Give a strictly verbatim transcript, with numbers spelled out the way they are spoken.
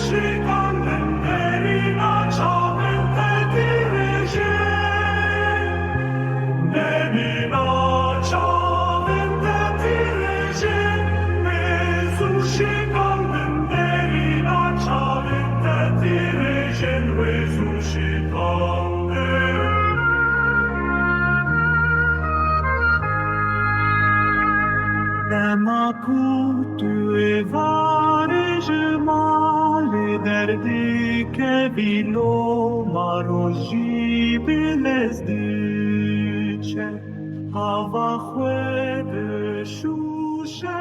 Şikan min derîna çavên te dirêjê. Derîna çavên te dirêjê. Wêz û şikan min derîna çavên te dirêjên. Wêz û şikan min. Dema ku tu êvarê ji malê derdikevî, loma rojî bi lez diçe, ava xwe dişûşe.